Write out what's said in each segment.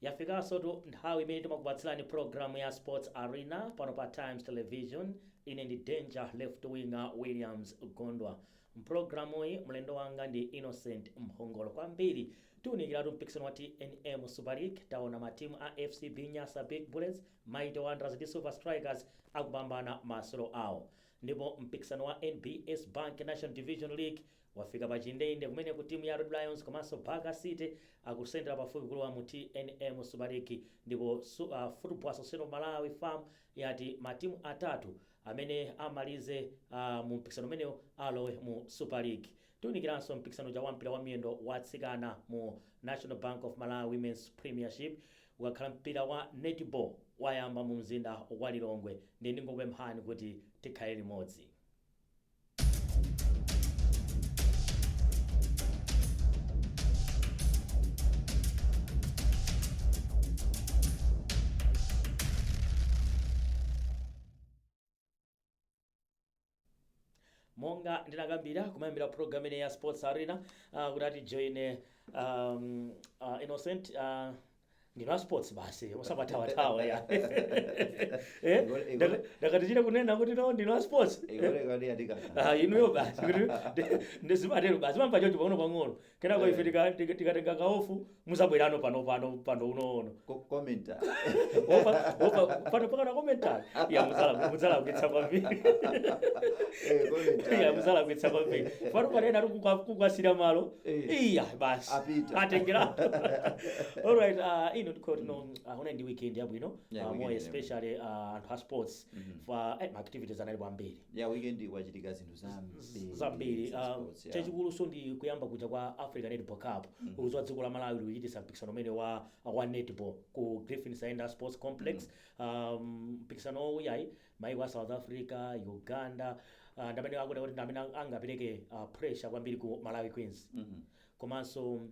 Yafikansotu nthawi imene timakupatsirani programu ya Sports Arena pano pa Times Television. Ine ndi Danger Left Winger Williams Gondwa. Mpulogalamuyi mlendo wanga ndi Innocent Mphongolo. Kwambiri tiunikiratu mpikisano wa TNM Super League. Taona matimu a FCB Nyasa Big Bullets, Mighty Wanderers ndi Silver Strikers akupambana masewero awo. Ndipo mpikisano wa NBS Bank National Division League wafika pa chindende kumene ku timu ya Red Lions komanso Baka City akusendera pafupi kulowa mu TNM Super League ndipo Football Association of Malawi FAM yati matimu atatu amene amalize mu mpikisano umenewu alowe mu Super League. Tiunikiranso mpikisano uja wa mpira wa miyendo wa atsikana mu National Bank of Malawi Women's Premiership. Ukakhala mpira wa netball wayamba mu mzinda wa Lilongwe ndiye ndingokupemphani kuti tikhale limodzi. Monga ndinakambira kumayambira program ine ya Sports Arena kuti atijoine Innocent, ndinu a sports basi, osapathawathawa ya. Eh? Ndakatichita kunena kuti no, ndinu a sports. Ah, inuyo basi kuti ndizimatero basi mamva choncho pang'ono pang'ono, kenako ife tikatenga ka off muzabwerano pano pano pano unoono. Commenta. Opa opa pano pakana commentary ya mudzalakwitsa kwambiri. Commentary. Ya, mudzalakwitsa kwambiri pano panena ari kukwasira malo. Iya basi. Apita. Atengera. Alright, ino ndikho tino una ndi weekend yabwino. Yeah, more weekend. Especially anthu a sports fa ma activities anali ambiri. Yeah, weekend kwachitika zinthu zambiri. Zambiri. Za sports, yeah. Chachikuluso ndi kuyamba kuja kwa Africa Netball Cup. Ukudziwa dziko la Malawi likuchititsa mpikisano umene wa netball ku Griffin Saenda Sports Complex. Mpikisano uyayi maiko a South Africa, Uganda, ndamene akuti kuti ndamene angapereke pressure kwambiri ku Malawi Queens. Komanso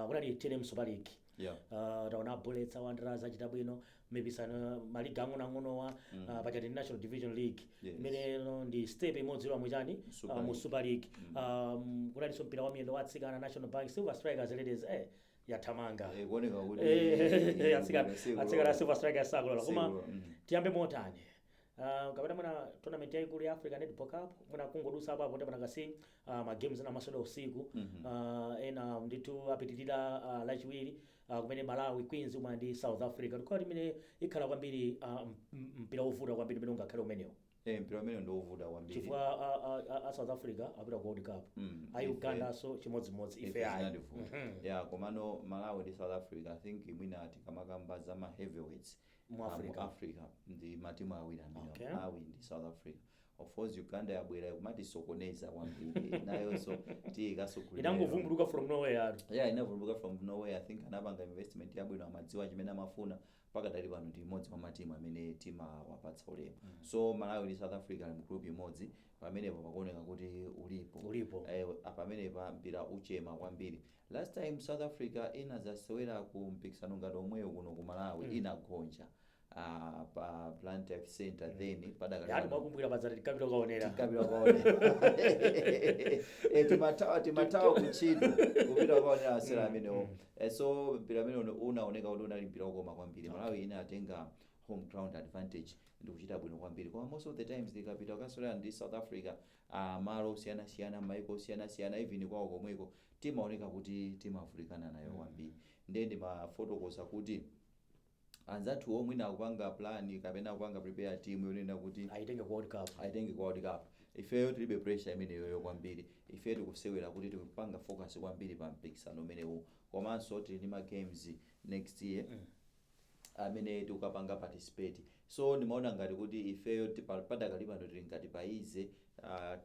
kunali TNM Super League. Taona Bullets, Wanderers achita bwino mipikisano maligi ang'onoang'onowa. Pachati National Division League imene no ndi step imodzi yola muchani Super mu League. Super League. Kunalinso mpira wa miyendo wa atsikana, National Bank Silver Strikers Ladies yathamanga. Kuoneka kuti Atsikana atsikana Silver Strikers sakulola koma Sikulola. Tiyambe motani? Kapena mwina tournament yaikulu ya Africa Netball Cup mwina kungodusa apo apo ndipana kasi ma games ena amasewera usiku. Ena ndithu apitirira lachiwiri kumene Malawi Queens umwe ndi South Africa tikhala imene ikhala kwambiri mpira wovuta kwambiri umene ungakhale umenewo. Mpira umene ndi wovuta kwambiri. Chifukwa a South Africa apita ku World Cup, a Uganda so chimodzimodzi, ife ife ayi. Zinativuta. Yeah, komano Malawi ndi South Africa, I think mwina tikamakamba za ma heavyweights mu Africa. Mu Africa ndi matimu awiri amene Malawi ndi South Africa. Of course Uganda yabwera kumatisokoneza kwambiri nayonso tiyikaso. Inangovumbuluka from nowhere atu. Yeah, inavumbuluka from nowhere. I think anapanga investment yabwino, amadziwa chimene amafuna. Pakadali pano ndi imodzi mwa matimu amene timawapatsa ulemu. So Malawi ndi South Africa ali mu group imodzi. Pamenepo pakuoneka kuti ulipo. Ulipo. Pamenepa mpira uchema kwambiri. Last time South Africa inazasewera ku mpikisano ngati omweyo kuno ku Malawi, inagonja pa Blantyre Center. Then padakali yati pano mwakumbukira padzati tikapita kukaonera. Tikapita kukaonera. Timathawa kuntchito kupita kukaonera asera amenewo. So mpira amene unaoneka kuti unali mpira wokoma kwambiri. Malawi inatenga home ground advantage ndikuchita bwino kwambiri, koma most of the times tikapita kukasewera ndi South Africa, malo osiyanasiyana, maiko osiyanasiyana, even kwawo komweko, timaoneka kuti timavutikana nayo kwambiri. Ndiye ndimafotokoza kuti anzathu omwe akupanga plan kapena akupanga prepare team yonena kuti aitenge ku World Cup. Aitenge ku World Cup. Ifeyo tilibe pressure imeneyoyo kwambiri. Ifeyo tikusewera kuti tikupanga focus kwambiri pa mpikisano umenewu, komanso tili ndi ma games next year amene tikukapanga participate. So ndimaona ngati kuti ifeyo padakali pano tili ngati paize,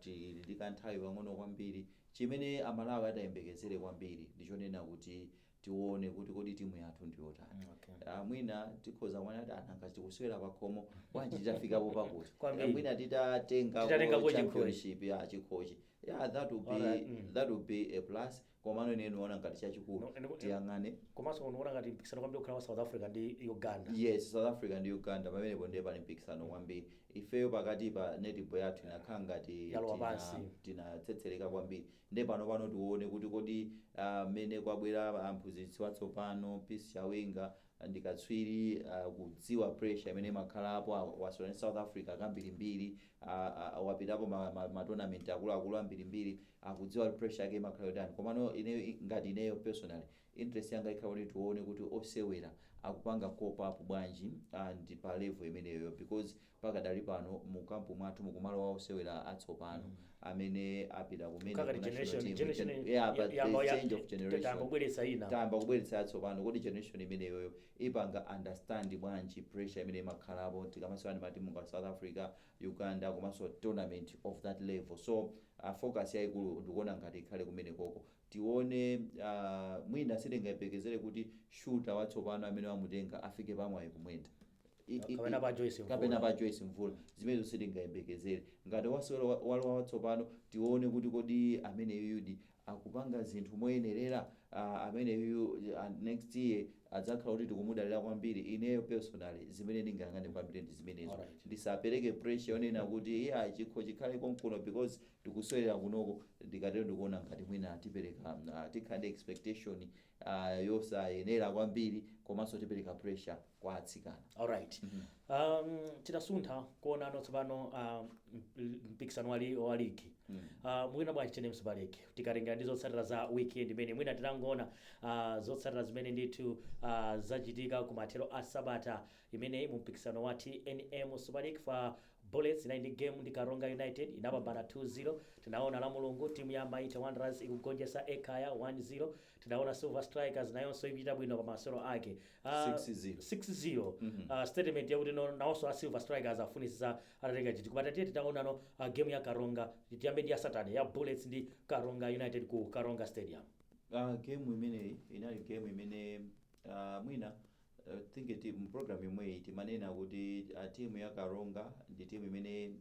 tili ndi kanthawi pang'ono kwambiri. Chimene Amalawi atayembekezere kwambiri ndichonena kuti tione kuti kodi timu yathu ndiyotani. Mwina tikhoza kuona kuti ananga tikusewera pakhomo bwanji titafikapo pakuti Kwambiri. Mwina titatenga Titatengako chikhochi. championship ya chikhochi, yeah, that would be Alright. that would be a plus. Komano ine ndimaona ngati chachikulu No, tiyang'ane. Komanso unaona ngati mpikisano kwambiri kukhala wa South Africa ndi Uganda. Yes, South Africa ndi Uganda, pamenepo ndiye pali mpikisano kwambiri. Ifeyo pakati pa netball yathu inakhala ngati Yalowa pansi. Tinatsetsereka kwambiri. Ndiye pano tione kuti kodi mmene kwabwera amphunzitsi watsopano Peace Chawinga, Ndi katswiri kudziwa pressure imene imakhalapo. Wasewera ndi South Africa kambirimbiri, wapitapo ma tournament akuluakulu ambirimbiri, akudziwa kuti pressure yake imakhala yotani. Komano ineyo, ngati ineyo personally, interest yanga ikhala kuti tione kuti osewera akupanga cope up bwanji and pa level imeneyo, because pakadali pano mu camp mwathu mukumalowa osewera atsopano amene apita kumene Kakati ku national generation team. Generation Yeah, but there's change of generation. Tambobweretsa ina. Tamba kubweretsa yatsopano. Kodi generation imeneyoyo ipanga understand bwanji pressure imene imakhalapo tikamasewera ndi matimu nga South Africa, Uganda, komanso tournament of that level? So focus yayikulu ndikuona ngati ikhale kumene koko. Tione, mwina sitingayembekezere kuti shooter watsopano amene wamutenga afike pamwayi kumwenda Kapena pa Joyce Mvula. Kapena pa Joyce Mvula, zimenezo sitingayembekezere. Ngati wasewera walowa watsopano, tione kuti kodi amene yuyudi akupanga zinthu moyenerera, amene yuyu next year adzakhala kuti tikumudalira kwambiri. Ineyo personally zimene ndingayang'ane kwambiri ndi zimenezo. Ndisapereke pressure yonena kuti iya, chikho chikhale konkuno because tikusewera kunoko. Ndikatero ndikuona ngati mwina tipereka, tikhala ndi expectation yosayenera kwambiri, komanso tipereka pressure kwa atsikana. Alright, titasuntha kuonano tsopano mpikisano wa ligi, mwina bwanji TNM Super League, tikatenga ndi zotsatira za weekend imene mwina titangoona zotsatira zimene ndithu zachitika kumathero a sabata imeneyi mu mpikisano wa TNM Super League, fa Bullets inali ndi game ndi Karonga United, inapambana 2-0. Tinaona la Mulungu timu ya Mighty Wanderers ikugonjetsa Ekhaya 1-0. Tinaona Silver Strikers nayonso ikuchita bwino pa masewero ake 6-0. 6-0. Statement yakuti no, nawonso a Silver Strikers afunisisa atatenga chiti. Koma tatiye titaonano game ya Karonga, tiyambe ndi ya Saturday ya Bullets ndi Karonga United ku Karonga Stadium. Game imeneyi inali game imene mwina think mu program imweyi timanena kuti timu ya Karonga ndi timu imene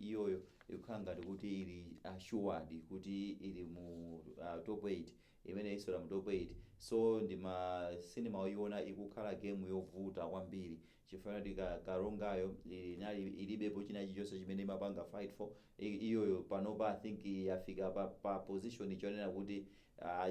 iyoyo ikukhala ngati kuti ili assured kuti ili mu top 8, imene isewera mu top 8. So ndima sindimayiona ikukhala game yovuta kwambiri, chifukwa kuti Karongayo inali ilibepo china chilichonse chimene imapanga fight for. Iyoyo panopa I think yafika pa position chonena kuti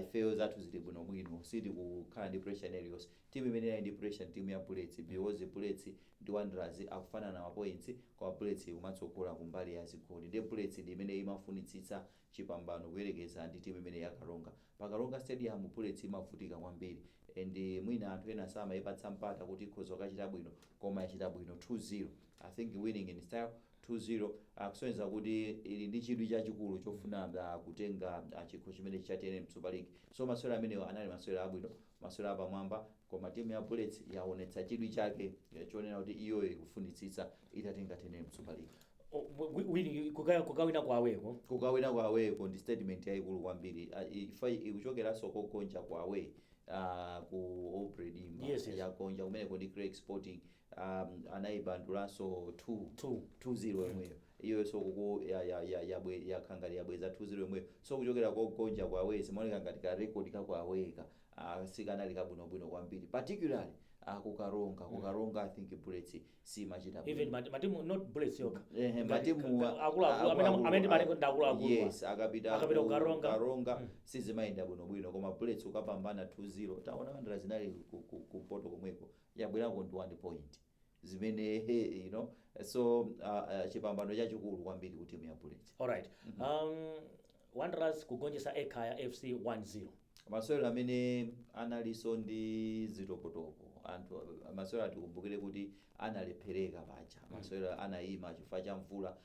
ifeyo zathu zili bwinobwino, sitikukhala ndi pressure ina iliyonse. Timu imene inali ndi pressure timu ya Bullets, because Bullets ndi Wanderers akufanana ma points, koma Bullets ikumatsogola kumbali ya zigoli. Ndi Bullets ndi imene imafunitsitsa chipambano kuyerekeza ndi timu imene ya Karonga. Pa Karonga Stadium Bullets imavutika kwambiri, and mwina anthu ena samayipatsa mpata kuti ikhoza kukachita bwino, koma yachita bwino 2-0. I think winning in style, 2-0, akusonyeza kuti ili ndi chidwi chachikulu chofuna kutenga chikho chimene cha TNM Super League. So masewero amenewo anali masewero abwino, masewero apamwamba, koma timu ya Bullets yaonetsa chidwi chake chonena kuti iyoyo ikufunitsitsa itatenga TNM Super League. Kukawina kwaweko. Kukawina kwaweko ndi statement yayikulu kwambiri. Ifa ikuchokeranso kogonja kwa away ku Aubrey Dimba. Yagonja kumeneko ndi Craig Sporting, anayibandulanso 2 2. 2-0 yomweyo. Iyonso kuku yakhala ngati yabweza 2-0 yomweyo. So kuchokera kogonja kwa away, zimaoneka ngati ka record kako away ka sikanali kabwinobwino kwambiri, particularly kukaronga. Kukaronga I think Bullets simachita bwino. Even matimu, not Bullets yokha. Ehe, matimu akuluakulu amene timati ndi akuluakulu. Yes, akapita Akapita ku kukaronga. Karonga sizimayenda bwinobwino, koma Bullets ukapambana 2-0. Taona Wanderers zinali kumpoto komweko, yabwerako ndi 1 point zimene so chipambano chachikulu kwambiri ku timu ya Bullets. Alright, Wanderers kugonjetsa Ekhaya FC 1-0. Masewero amene analinso ndi zitopotopo anthu, masewero atikumbukire kuti analephereka paja, masewero anayima chifukwa cha mvula.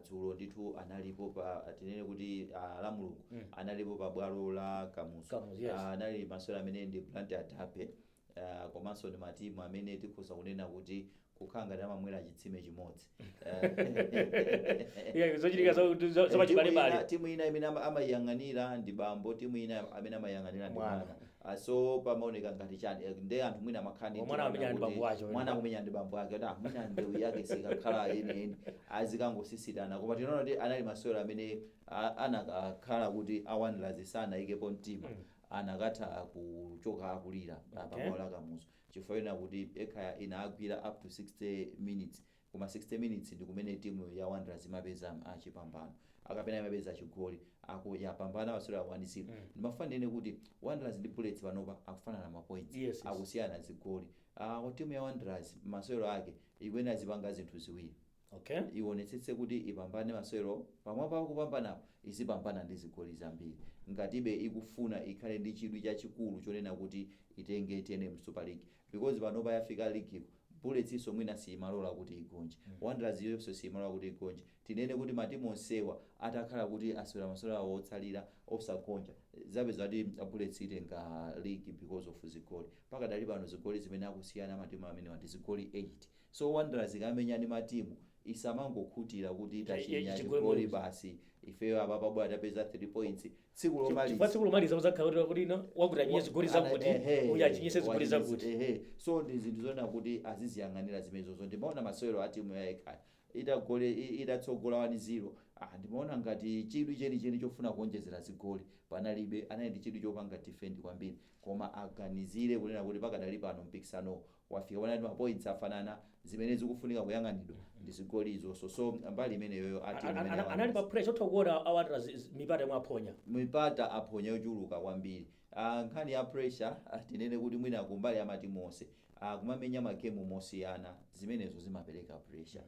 Dzulo ndithu analipo pa, tinene kuti la Mulungu analipo pa bwalo la Kamuzu. Kamuzu, yes. Anali masewero amene ndi Blantyre derby, komanso ndi matimu amene tikhoza kunena kuti kukhala ngati amamwera chitsime chimodzi. Yeah, zochitika zapachibalebale. Timu ina imene amayiyang'anira ndi bambo, timu ina amene amayiyang'anira ndi Mwana. mwana. So pamaoneka ngati chani, nde anthu mwina amakhala ndi Mwana mtima amenya ndi kuti bambo ake. Mwana akumenya ndi bambo ake, kuti mwina ndewu yake sikakhala yeniyeni, azikangosisitana. Koma tinaona kuti anali masewero amene anakakhala kuti a Wanderers sanayikepo mtima, anakatha kuchoka akulira pabwalo la Kamuzu, chifukwa ina kuti Ekhaya inagwira up to 60 minutes. Koma 60 minutes ndi kumene timu ya Wanderers imapeza chipambano, akapena imapeza chigoli, ako yapambana masewero a 1-0. Ndimafuna ndinene kuti Wanderers ndi Bullets panopa akufanana ma points, akusiyana zigoli. Timu ya Wanderers masewero ake ikuyenera zipanga zinthu ziwiri. Ionetsetse kuti ipambane masewero, pamwamba kupambanapo izipambana ndi zigoli zambiri, ngatibe ikufuna ikhale ndi chidwi chachikulu chonena kuti itenge TNM Super League, because panopa yafika league, Bullets iso mwina siimalola kuti igonje, Wanderers yonso siimalola kuti igonje. Tinene kuti matimu onsewa atakhala kuti asewera masewero awo otsalira osagonja, zapeza kuti Bullets itenga league because of zigoli. Pakadali pano zigoli zimene akusiyana matimu amenewa ndi zigoli 8. So Wanderers ikamenya ndi matimu isamangokhutira kuti tachinya chigoli chigoli modzi. Basi, ifeyo apa pabwera tapeza 3 points, tsiku Chifukwa lomaliza tsiku lomaliza uzakhala kuti ino wakuti achinye zigoli zakuti, uyu achinyise zigoli zakuti. Ehe, so ndi zinthu zoona kuti aziziyang'anira zimenezozo. Ndimaona masewero a timu ya Ekhaya itagole itatsogola 1-0, ndimaona ngati chidwi chenicheni chofuna kuonjezera zigoli panalibe. Anali ndi chidwi chopanga defend kwambiri, koma aganizire kunena kuti pakadali pano mpikisano wafika panati ma points afanana, zimene zikufunika kuyang'anidwa ndi zigoli izonso. So mbali imeneyoyo a timu imene ya Anali pa Wanderers. pressure, utha kuona a Wanderers mipata yomwe aphonya. Mipata aphonya yochuluka kwambiri. Nkhani ya pressure, tinene kuti mwina kumbali ya matimu onse kumamenya magemu mosiyana, zimenezo zimapereka pressure,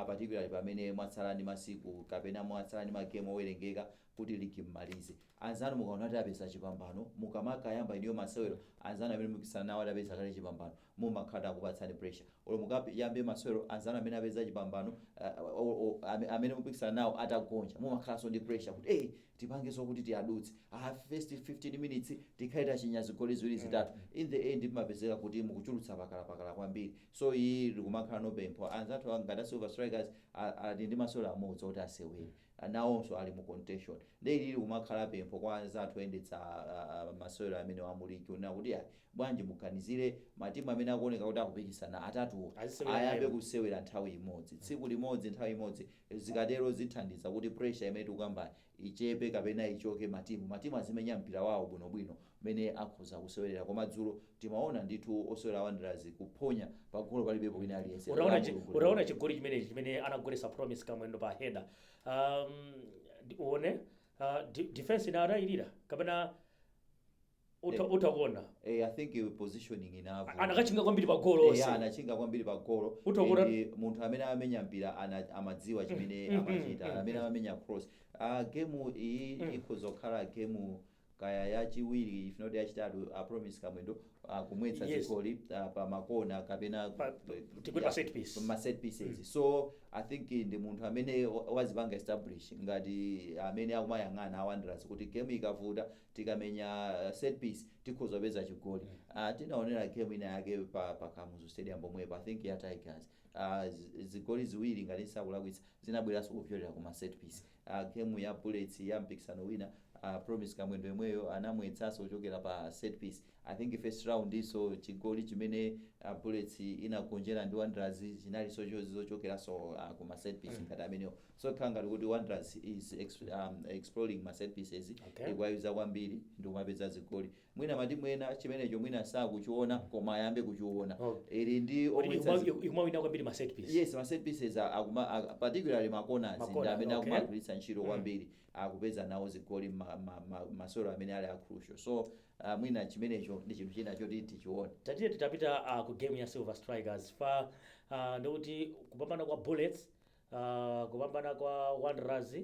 particularly pamene mwatsala ndi masiku kapena mwatsala ndi magemu owerengeka kuti ligi mmalize. Anzanu mukaona kuti apeza chipambano, mukamakayamba iniyo masewero, anzanu amene mukisana nawo atapeza kale chipambano, mumakhala akupatsani pressure. Olo mukayambe masewero, anzanu amene apeza chipambano, amene mupikisana nawo atagonja, mumakhalanso ndi pressure kuti hey, tipangenso kuti tiadutse, first 15 minutes tikhale tachinya zigoli ziwiri, zitatu. In the end mumapezeka kuti mukuchulutsa pakalapakala kwambiri. So iyi likumakhala nopempho anzathu ngati a Silver Strikers ali ndi masewero amodzi oti asewere, nawonso ali mu contention. Ndi ilili kumakhala pempho kwa anzathu oyendetsa masewero amene wa mu ligi unena kuti ayi, bwanji muganizire matimu amene akuoneka kuti akupikisana atatuwo Azisewera ayambe nayo. kusewera nthawi imodzi, tsiku limodzi, nthawi imodzi. Zikatero zithandiza kuti pressure imene tikukambayi ichepe kapena ichoke. Matimu azimenya mpira wawo bwinobwino mmene akhoza kusewerera. Koma dzulo timaona ndithu osewera Wanderers kuphonya pagolo palibepo wina aliyense. Utaona chigoli chimenechi chimene anagolesa Promise Kamwendo pa header, uone defense inatayirira kapena utakuona? I think positioning inavu Anakachinga kwambiri pa golo onse. Anachinga kwambiri pa golo. And munthu amene amenya mpira amadziwa chimene amachita, amene amamenya cross. Game iyi ikhoza kukhala game kaya yachiwiri, if not yachitatu, Promise Kamwendo kumwetsa zigoli pa makona kapena Tikuti pa set piece. Pa set pieces. So I think ndi munthu amene wazipanga establish ngati amene akumayang'ana a Wanderers kuti game ikavuta, tikamenya set piece tikhoza kupeza chigoli. Tinaonera game ina yake pa Kamuzu Stadium pomwepo, I think ya Tigers, zigoli ziwiri ngati nsakulakwitsa zinabweranso kupyolera kuma set piece. Game ya Bullets ya mpikisano wina, Promise Kamwendo imweyo anamwetsanso kuchokera pa set piece. I think first round iso chigoli chimene Bullets inagonjera ndi Wanderers chinalinso zochokeranso kuma set piece ngati amenewo. So khala ngati kuti Wanderers is exploring ma set pieces, ikuwayuza kwambiri ndi kumapeza zigoli. Mwina matimu ena chimenecho mwina sakuchiona, koma ayambe kuchiona. Ili ndi Kuti omwetsa ikumawina kwambiri ma set piece. Yes, ma set pieces particularly ma corners Ma ndi corner, amene akumagwiritsa ntchito kwambiri, akupeza nawo zigoli masewero amene ali a crucial. So mwina chimenecho ndi chinthu china choti tichione. Tatiye titapita ku game ya Silver Strikers fa, ndikuti kupambana kwa Bullets, kupambana kwa Wanderers,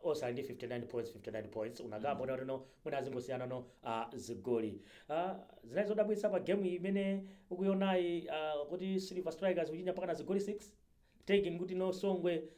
onse ali ndi 59 points, 59 points. Unakamba kuti no mwina azingosiyana no zigoli. Zinali zodabwitsa pa game imene ukuionayi kuti Silver Strikers kuchinya mpaka na zigoli 6, taking kuti no Songwe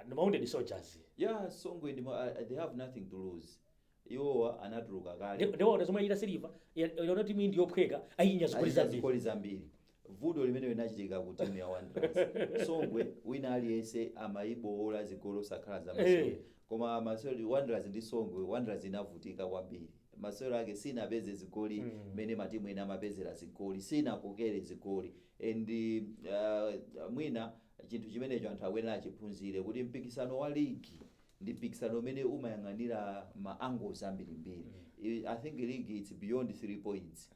ndi wounded soldiers. Yeah, Songwe ndi they have nothing to lose. Iwowa anatuluka kale. Ndiwona zomwe achita Silver, iona timu iyi ndiyophweka, ayinya zigoli Achinya zambiri. zigoli zambiri. Vuto limene linachitika ku timu ya Wanderers, Songwe wina aliyense amayibowola zigoli osakhala za masewero. Koma masewero Wanderers ndi Songwe, Wanderers inavutika kwambiri. Masewero ake sinapeze zigoli mmene matimu ena amapezera zigoli, sinakokere zigoli. And mwina chinthu chimenecho anthu akuyenera achiphunzire kuti mpikisano wa ligi ndi mpikisano umene umayang'anira ma angles ambirimbiri. I think league, it's beyond 3 points.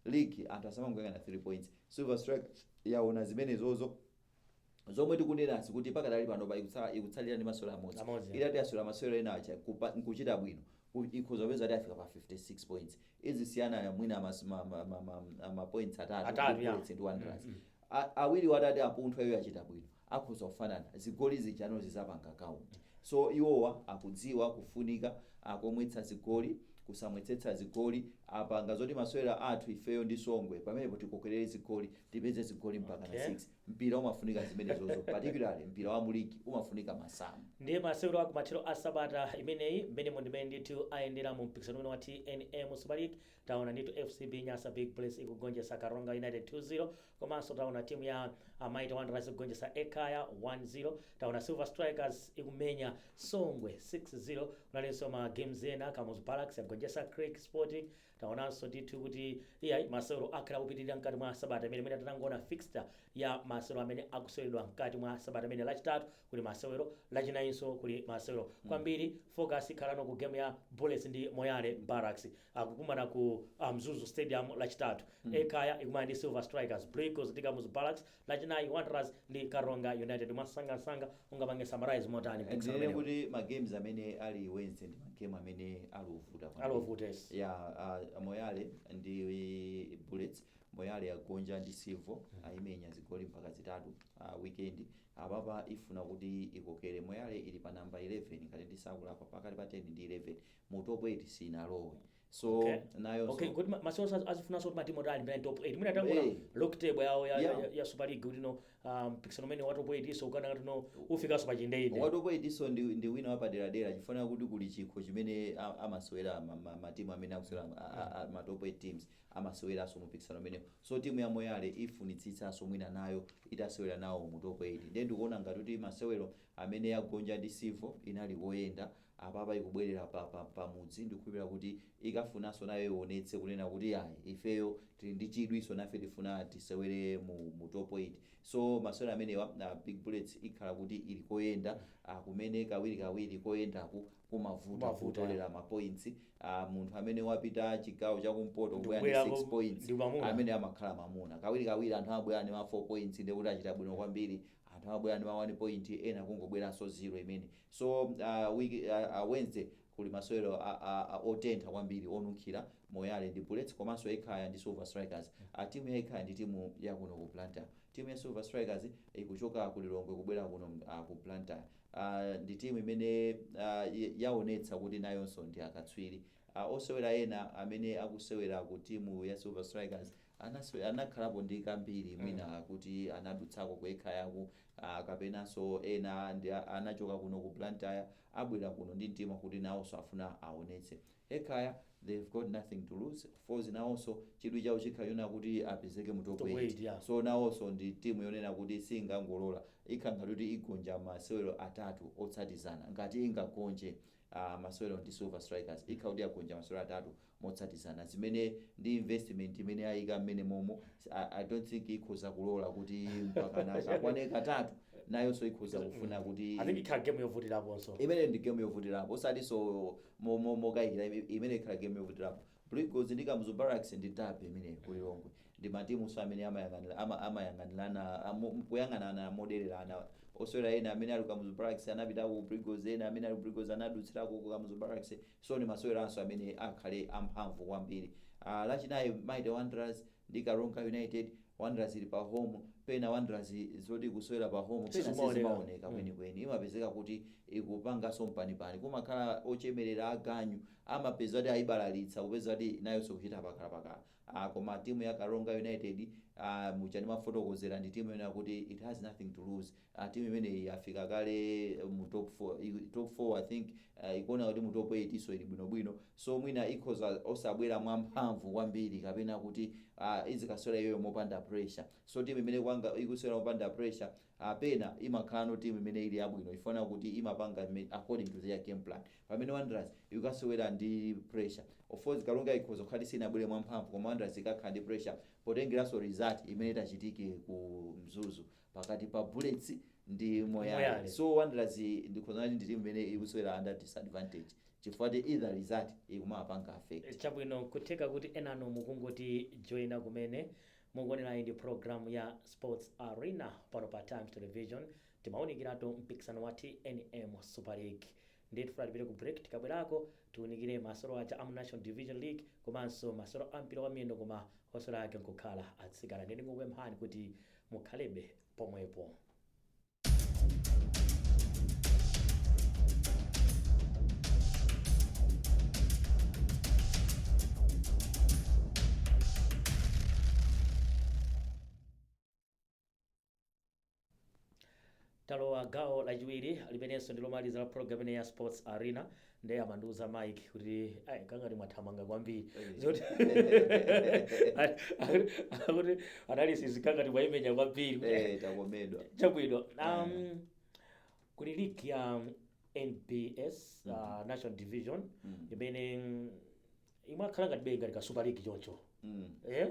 League anthu asamangoyang'ana 3 points. Silver Strikers yaona zimenezozo zomwe tikunenazi kuti pakadali pano pa ikutsalira ndi masewero amodzi. Amodzi. Itati yasewera masewero ena aja nkuchita bwino. Ikhoza kupeza kuti afika pa 56 points, izisiyana mwina ma points atatu Atatu, ndi yeah. Bullets ndi Wanderers. Awiri watati apunthwa, iwo achita bwino, akhoza kufanana zigoli zijano zizapanga count. So iwowa akudziwa kufunika akomwetsa zigoli, kusamwetsetsa zigoli. Apanga zoti masewera athu ifeyo ndi Songwe, pamenepo tikokerere zigoli, tipeze zigoli mpaka na 6. Mpira umafunika zimenezozo, particularly mpira wa muligi umafunika masamu. Ndiye masewero aku mathero a sabata imeneyi, mmenemo ndimene ndithu ayendera mu mpikisano umene wa TNM Super League. Taona ndithu FCB Nyasa Big Bullets ikugonjetsa Karonga United 2-0, komanso taona timu ya Mighty Wanderers ikugonjetsa Ekhaya 1-0. Taona Silver Strikers ikumenya Songwe 6-0. Kunalinso ma games ena, Kamuzu Barracks yagonjetsa Creck Sporting. Taonanso ndithu kuti iyayi, masewero akhala kupitirira mkati mwa sabata imene tatangoona fixture ya masewero amene akuseweredwa mkati mwa sabata imene. Lachitatu kuli masewero, lachinayinso kuli masewero. Kwambiri focus ikhalano ku game ya Bullets ndi Moyale Barracks, akukumana ku Mzuzu Stadium lachitatu. Ekhaya ikumana ndi Silver Strikers, Blue Eagles ndi Kamuzu Barracks lachinayi, Wanderers ndi Karonga United. Mwasangasanga ungapange summarize motani mpikisano Ndinene umenewu? kuti ma games amene ali Wednesday ndi magame amene ali ovuta kwambiri. Ali ovuta, yes. Ya, Moyale ndi Bullets, Moyale yagonja ndi Silver, ayimenya zigoli mpaka zitatu weekend. Apapa ifuna kuti ikokere. Moyale ili pa namba 11 ngati ndisakulakwa, pakati pa 10 ndi 11, mu top 8 sinalowe, so nayo Okay, kuti masewero azifunanso kuti matimu ali mbena top 8 mwina tangoona log table yawo ya Super League kuti no, mpikisano umene wa top 8 iso ukana kuti no, ufikanso pa chindeinde. Wa top 8 iso ndi wina wapaderadera, chifukwa kuti kuli chikho chimene amasewera matimu amene akusewera ma top 8 teams amaseweranso mu mpikisano umenewo. So timu ya Moyale ifunitsitsanso mwina nayo itasewera nawo mu top 8. Ndiye ndikuona ngati kuti masewero amene yagonja ndi Silver inali koyenda, apapa ikubwerera pa mudzi. Ndikukhulupirira kuti ikafunanso nayo ionetse kunena kuti ayi, ifeyo tili ndi chidwiso, nafe tifuna tisewere mu top 8. So masewero amenewa, Big Bullets ikhala kuti ili koyenda, kumene kawirikawiri koyendaku kumavuta Kumavuta. kutolera ma points. Munthu amene wapita chigawo chakumpoto kubwera ndi Ndikubwera 6 points, ndi mamuna. amene amakhala mamuna. Kawirikawiri anthu amabwera ndi ma 4 points, ndikuti achita bwino kwambiri. Anthu amabwera ndi ma 1 point, ena kungobweranso 0 imene. So Wednesday kuli masewero otentha kwambiri, onunkhira, Moyale ndi Bullets komanso Ekhaya ndi Silver Strikers. Timu ya Ekhaya ndi timu yakuno ku Blantyre. Timu ya Silver Strikers ikuchoka ku Lilongwe kubwera kuno ku Blantyre. Ndi timu imene yaonetsa kuti nayonso ndi akatswiri. Osewera ena amene akusewera ku timu ya Silver Strikers anakhalapo ndi kambiri mwina kuti anadutsako ku Ekhayako, kapenanso ena ndi anachoka kuno ku Blantyre, abwera kuno ndi mtima kuti nawonso afuna aonetse. Ekhaya, they've got nothing to lose. Force nawonso chidwi chawo chikhala chonena kuti apezeke mu top Top 8. 8, yeah. So nawonso ndi timu yonena kuti singangolola, ikhala ngati kuti igonja masewero atatu otsatizana. Ngati ingagonje masewero ndi Silver Strikers, ikhala kuti yagonja masewero atatu motsatizana, zimene ndi investment imene ayika mmene momo, I don't think ikhoza kulola kuti mpakana akakwane katatu. Nayonso ikhoza kufuna kuti I think ikhala game yovutiraponso. Imene ndi game yovutirapo, osatinso mokayikira, imene ikhala game yovutirapo. Blue Eagles ndi Kamuzu Barracks ndi derby imene kulilongwe, ndi matimuso amene amayang'anirana, kuyang'anana modererana. Osewera ena amene ali ku Kamuzu Barracks anapita ku Blue Eagles, ena amene ali ku Blue Eagles anadutsirako ku Kamuzu Barracks. So ndi maseweranso amene akhale amphamvu kwambiri. Lachinayi Mighty Wanderers ndi Karonga United. Wanderers ili pa home. Pena Wanderers zoti kusewera pa home pena Sizimaoneka. sizimaoneka kwenikweni, imapezeka kuti ikupanganso mpanipani, kumakhala ochemerera aganyu, amapeza kuti ayibalalitsa, kupeza kuti nayonso kuchita pakhalapakhala. Koma timu ya Karonga United, muja ndimafotokozera, ndi timu yonena kuti it has nothing to lose. Timu imeneyi yafika kale mu top 4, top 4 I think. Ikuona kuti mu top 8 iso ili bwinobwino, so mwina ikhoza osabwera mwamphamvu kwambiri kapena kuti izikasewera iyoyo mopanda pressure. So timu imene kwanga ikusewera mopanda pressure, pena imakhala no timu imene ili yabwino, ifuna kuti imapanga according to their game plan, pamene Wanderers ikasewera ndi pressure. Of course Karonga ikhoza kukhala sinabwere mwamphamvu, koma Wanderers ikakhala ndi pressure potengeranso result imene itachitike ku Mzuzu pakati pa Bullets ndi Moyale. Moyale. So Wanderers ndikhoza kuti ndi timu imene ikusewera under disadvantage, chifukwa ti either result ikumapanga affect. Chabwino, kutheka kuti enano mukungoti joina kumene, mukuonerayi ndi program ya Sports Arena pano pa Times Television. Timawunikiratu mpikisano wa TNM Super League. Ndiye tifuna tipite ku break. Tikabwerako tiunikire masewero aja amu National Division League komanso masewero a mpira wa miyendo, koma osewera ake nkukhala atsikana. Ndiye ndingokupemphani kuti mukhalebe pomwepo. Talowa gawo lachiwiri limenenso ndi lomaliza la program imene ya Sports Arena. Ndiye amandiuza Mike kuti ayi, kangati mwathamanga kwambiri, zoti akuti analysis kangati mwayimenya kwambiri. Eh, takomedwa. Chabwino, kuli league ya NBS, National Division, imene imakhala ngati be ngati ka Super League choncho. Eh?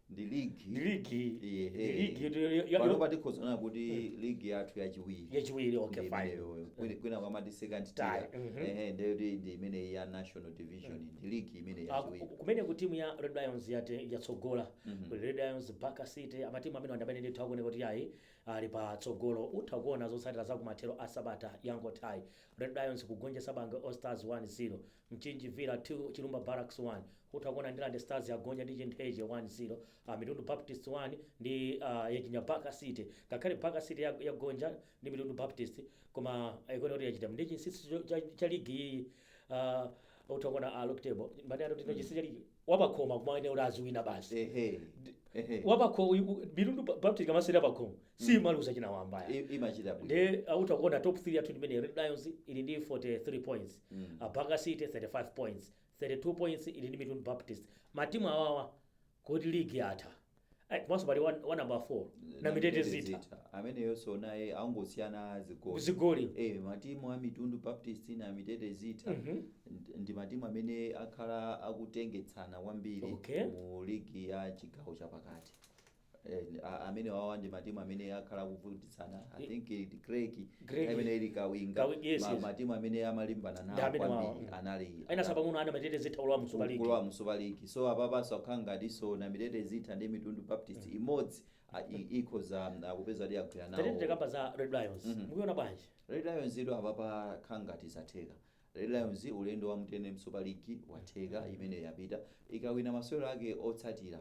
Ndi league. Ndi league. Ehe. Ndi league Pano patikhozana kuti league yathu yachiwiri. Yachiwiri, okay. Ndi Fine. imeneyoyo. Kwina kwamati second Tier, tier. Ehe, ndeyoti ndi imene ya National Division, ndi league imene yachiwiri. Kumene ku timu ya Red Lions yatsogola. Kuli Red Lions, Baka City, amatimu amene amene ndithu akuoneka kuti ayi, ali patsogolo. Utha kuona zotsatira za kumathero a sabata yangothayi: Red Lions kugonjetsa Bangwe All Stars 1-0, Mchinji Villa 2, Chilumba Barracks 1. Utha kuona Ndilande Stars yagonja ndi Chintheche 1-0, Mitundu Baptist 1 ndi yachinya Baka City. Ngakhale Baka City yagonja ndi Mitundu Baptist, koma ikuona kuti yachita ndi chinsinsi cha ligi iyi. Utha kuona log table manena kuti chinsinsi cha ligi, wapakhoma kumaene kuti aziwina basi. Ehe ehe. Wapakhoma, Mitundu Baptist kamasera pakhoma simaluza chinawambaya. Imachita bwino. Ndi utha kuona top 3 yathu ndimene Red Lions ili ndi 43 points, Baka City 35 points, 32 points ili ndi Mitundu Baptist. Matimu awawa kuti league yatha. Ai, komanso pali one number 4 na Mitete Zita. Ameneyonso naye angosiyana zigoli. Zigoli. Eh, matimu a Mitundu Baptist na Mitete Zita ndi matimu amene akhala akutengetsana kwambiri mu ligi ya chigawo chapakati. Eh, amene wawa ndi matimu amene akhala akuvutitsana. I think ndi Greg Greg. imene ili Kawinga. Yes. Matimu amene amalimbana Ndi nawo amene wawa, kwambiri anali Aina sapang'ono ana Mitete Zita ulowa mu Super League. Kulowa mu Super League. So apapanso akhala ngatinso na Mitete Zita ndi Mitundu Baptist imodzi ikhoza kupeza kuti agwira Tatete nawo. Tikamba za Red Lions, mukuiona bwanji? Red Lions ido apapa khala ngati zatheka. Red Lions ulendo wa MTN Super League watheka, imene yapita. Ikawina masewero ake otsatira,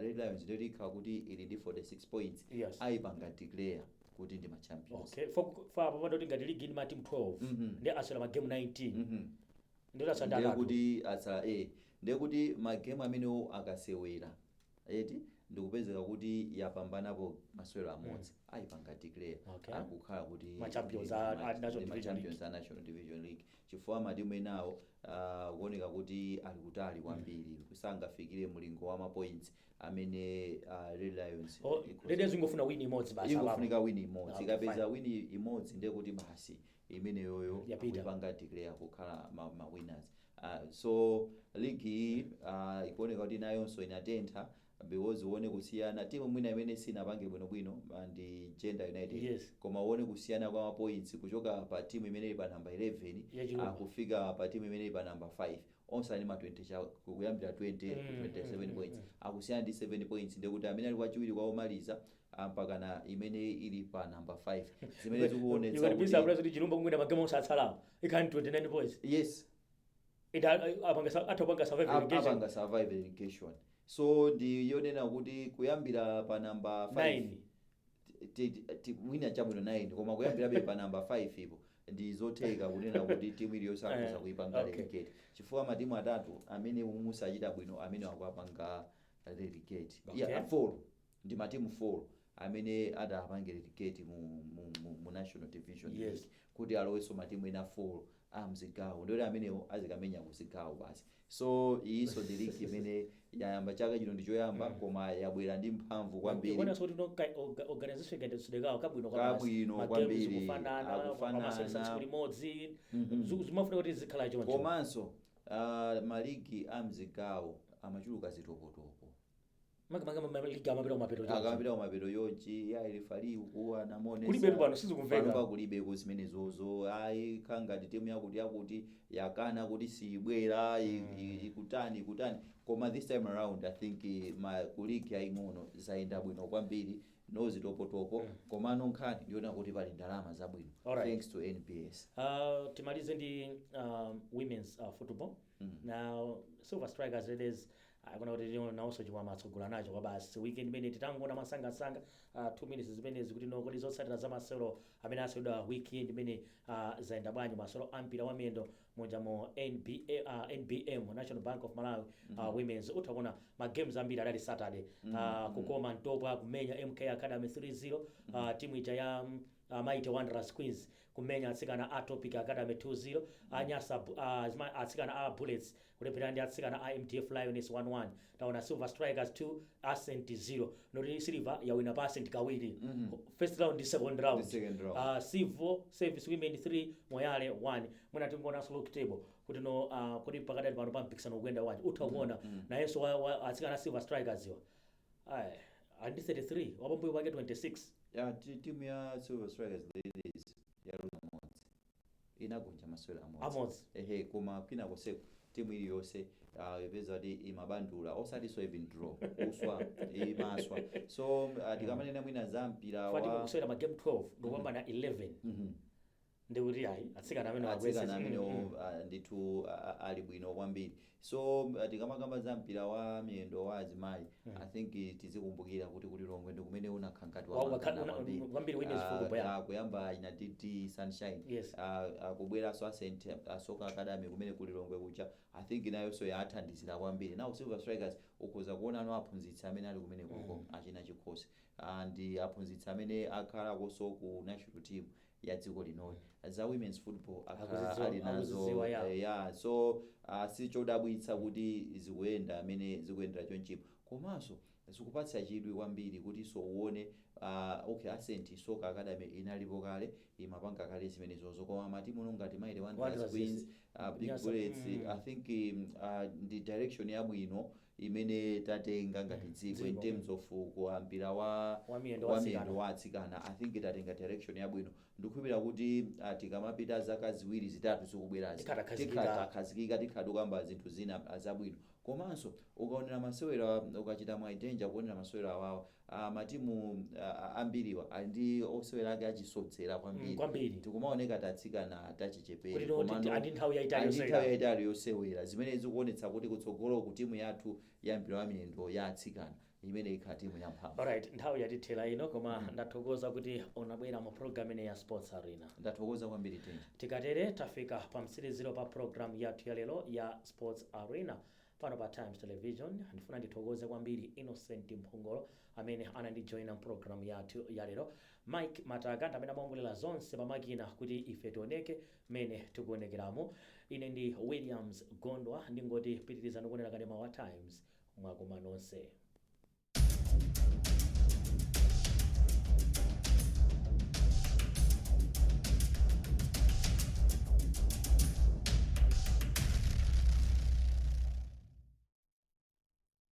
Red Lions ndiyoti ikhala kuti ili ndi 46 points. Ayipanga declare kuti ndi ma champions. Okay, for apo pandoti ngati league ndi matimu 12, ndi asewera magemu 19, ndoti asanda Ndiye atatu. kuti atsala, eh, ndiye kuti magemu amenewo akasewera eti ndikupezeka kuti yapambanapo masewero amodzi, ayipanga declare akukhala kuti Ma champions a National ndi ma Division. Champions a National Division League, chifukwa matimu enawo kuoneka kuti ali kutali kwambiri, kusangafikire mulingo wa ma points amene Red Lions Oh, Red Lions ingofuna win imodzi basi apapo. Ingofunika win imodzi. Ikapeza Fine. win imodzi, ndiye kuti basi, imeneyoyo Yapita. akuyipanga declare kukhala ma winners. So league iyi ikuoneka kuti nayonso inatentha, because uone kusiyana, timu mwina imene sinapange bwinobwino ndi Gender United, koma uone kusiyana kwa ma points kuchoka pa timu imene ili pa number 11 Ya Chilumba. kufika pa timu imene ili pa number 5, onse ali ma 20 cha kuyambira 20 27 points, akusiyana ndi 7 points. Ndikuti amene ali kwachiwiri kwa omaliza mpaka na imene ili pa number 5, zimene zikuonetsa Ikatipisa kuti kuti Chilumba kungwina magemu osatsalawo ikhali 29 points. Yes. Ita atha kupanga survive relegation. Apanga survive relegation. So ndi yonena kuti kuyambira pa number 5 9. Mwina chabwino 9, koma kuyambirabe pa number 5 ipo ndi zotheka kunena kuti timu iliyonse akhoza kuipanga relegate, chifukwa matimu atatu amene musachita bwino amene akuapanga relegate, yeah, 4, ndi matimu 4 amene adapange relegate mu National Division League, kuti alowenso matimu ena 4 amzigawo, ndiyoti amenewo azikamenya kuzigawo basi. So iyinso ndi league imene yayamba chaka chino, ndi choyamba, koma yabwera ndi mphamvu kwambiri. Ikuonanso kuti no organization ikayendetsedwe kawo kabwino. Kabwino kwambiri, Kufanana. akufanana. Amasewera tsiku limodzi. Zimafuna kuti zikhala choncho. Komanso maligi amzigawo amachuluka zitopotopo. Makamaka maligi amapita kumapeto choncho. Akamapita kumapeto yonchi ya referee uku anamonesa. Kulibetu pano, sizikumveka. Pano pakulibeko zimenezozo. Ayi, khangati timu yakuti yakuti yakana kuti sibwera, ikutani ikutani. Koma this time around I think ku ligi yaying'ono zayenda bwino kwambiri. No zitopotopo, komano nkhani ndiona kuti pali ndalama zabwino, thanks to NBS. Timalize ndi women's football. Now Silver Strikers Ladies akuna kuti nawonso chikwama atsogola nacho kwa basi. Weekend imene titangoona masangasanga, 2 minutes zimenezi, kuti no, kodi zotsatira za masewero amene asewedwa weekend imene zayenda bwanji? Masewero a mpira wa miyendo monja mu NBA, NBM, National Bank of Malawi women's, utha kuona ma games ambiri adali Saturday. Kukoma Ntopwa kumenya MK Academy 3-0, timu ija ya Mighty Wanderers Queens kumenya atsikana a Topic Academy 2-0, anyasa atsikana a Bullets kulephera ndi atsikana a MDF Lioness 1-1. Taona Silver Strikers 2, Ascent 0, noti Silver yawina pa Ascent kawiri, first round ndi second round. The second round. Civil Service Women 3, Moyale 1. Mwina tingoonanso log table kuti no, kuti pakadali pano pa mpikisano ukuyenda wanji. Utha kuona nayenso atsikana a Silver Strikers iwa ayi ali ndi 33, wapambuyo pake 26. Ya, timu ya Silver Strikers Ladies yaluza amodzi, inagonja masewero amodzi. Amodzi. Ehe, koma kwina konseko timu iliyonse ipeza kuti imabandula, osatinso even draw, kuswa imaswa. So tikamanena mwina za mpira Fati wa kusewera ma game 12 ndikupambana 11, ndikuti ayi, atsikana amene atsikana akwese amene ndithu ali bwino kwambiri. So tikamakamba za mpira wa miyendo wa azimayi, I think tizikumbukira kuti kulilongwe ndi kumene unakhala ngati wamangana kwambiri. Kwambiri women's football, yeah. Kuyamba ina DD Sunshine, kubweranso Ascent Soccer Academy kumene kulilongwe kuja, I think nayonso yathandizira kwambiri. Now Silver Strikers, ukhoza kuona no aphunzitsi amene ali kumene koko, achina Chikhosi, ndi aphunzitsi amene akhalakonso ku national team ya dziko linoyi za women's football, akhala ali nazo. Akuzidziwa, yeah. Yeah, so sichodabwitsa kuti zikuyenda amene zikuyendera chonchipo, komanso zikupatsa chidwi kwambiri kuti so uone, okay, Ascent Soccer Academy inalipo kale, imapanga kale zimenezozo, koma matimu ngati Mighty Wanderers, Wanderers, Queens, Big Nyasa, Bullets, I think ndi direction yabwino imene tatenga ngati dziko in Dziko. terms of kwa mpira wa Wa miyendo wa wa miyendo atsikana. wa atsikana. I think tatenga direction yabwino. Ndikukhulupirira kuti tikamapita zaka ziwiri zitatu zikubwerazi, Tikhatakhazikika. tikhatakhazikika, tikhatukamba zinthu zina zabwino. Komanso ukaonera masewera, ukachita mwaitenja kuonera masewera awawa, matimu ambiriwa ali ndi osewera ake achisodzera kwambiri. Kwambiri. Tikumaoneka tatsikana tachichepere, Kuti no, komano andi nthawi yayitali ali ndi yosewera. nthawi yayitali yosewera, zimene zikuonetsa kuti kutsogolo ku timu yathu ya mpira wa miyendo ya atsikana imene ikhala timu yamphamvu. Alright, nthawi yatithera ino, koma ndathokoza kuti unabwera mu program ine ya Sports Arena. Ndathokoza kwambiri, Tenja. Tikatere tafika pa mtsiriziro pa program yathu ya lero ya Sports Arena pano pa Times Television. Ndifuna ndithokoze kwambiri Innocent Mphongolo amene anandijoyina program yathu ya lero. Mike Mataka ndi amene amaongolera zonse pamakina kuti ife tioneke mmene tikuonekeramo. Ine ndi Williams Gondwa, ndingoti pitirizani kuonera kanema wa Times. Mwakoma nonse.